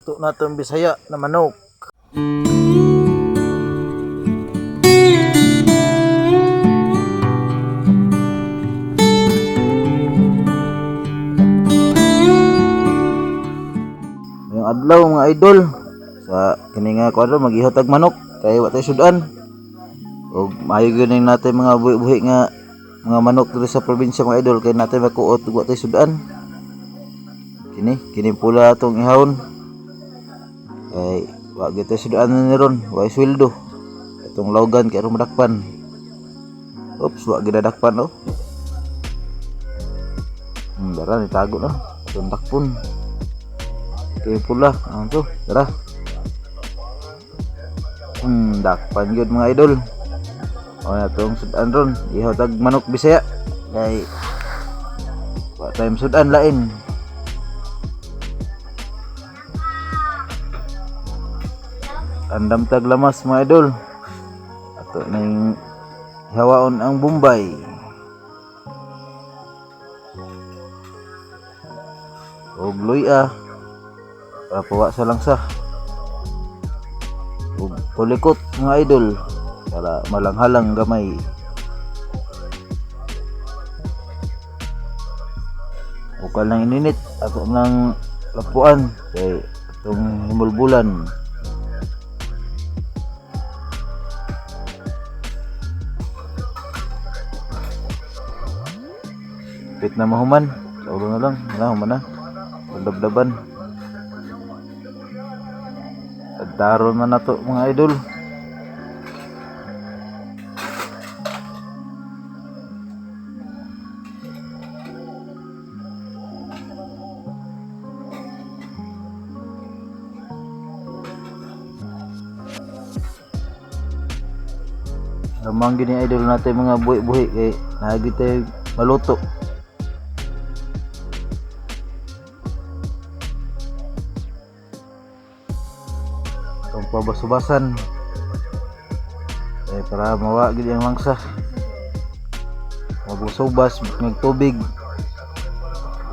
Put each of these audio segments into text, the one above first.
Ito na itong Bisaya na manok. Ngayong adlaw, mga idol, sa kini nga kwadro mag-ihaw tag manok kay wa tay sudan. Og maayo gyud ning natay mga buhi-buhi nga mga manok diri sa probinsya, mga idol, kay natay makuot ug wa tay sudan. Kini kini pula atong ihawon. Kay wa gyud tay sudan ni ron, wa sweldo. Atong lawgan kay aron madakpan. Oops, wa gyud nadakpan oh. Dara nitago na. Atong dakpon. Kay pula, ano to? Tara. Dakpan gyud, mga idol. O na tong sudan ron. Ihaw tag manok Bisaya. Kay wa time sudan lain. Andam tag lamas, mga idol. Ato ning hawaon ang Bombay. Og luya para pawa sa langsa. Ug kulikot, mga idol, para malanghalang gamay. Ukal lang ininit ato nang lapuan kay atong himulbulan. Pit na mahuman. Sa ulo na lang. Wala, human na. Dabdaban. Tagtaron na nato, mga idol. Lamang gini, idol, natin mga buhi-buhi kay naagi tayo maluto. Itong pabasubasan. Eh, para mawa gid ang langsa. Mabusubas ng tubig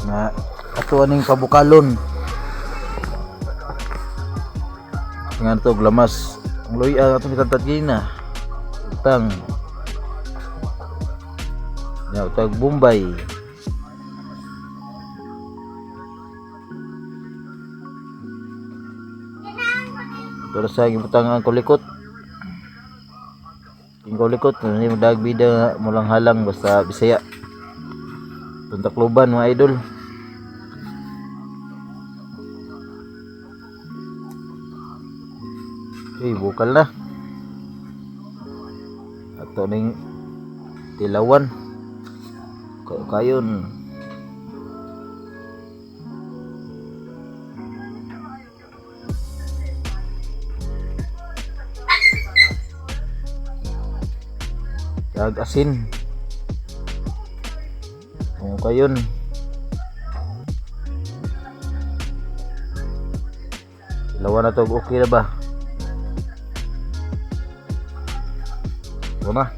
na ato aning pabukalon. Nga to lamas. Ang luya atong gitantad na. Utang. Nya utag Bombay. Pero sa gibutang ang kulikot. Yung kulikot, hindi mo dagbida nga mulang halang basta Bisaya. Itong Tacloban, mga idol. Okay, bukal na. Ato ning tilawan. Kayon. Tag asin. Kung kayon. Tilawan na to, okay na ba? Ito na.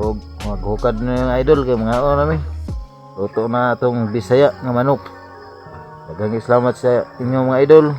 Og maghukad na yung idol kay mga ano nami. Luto na atong Bisaya nga manok. Daghang salamat sa inyo, mga idol.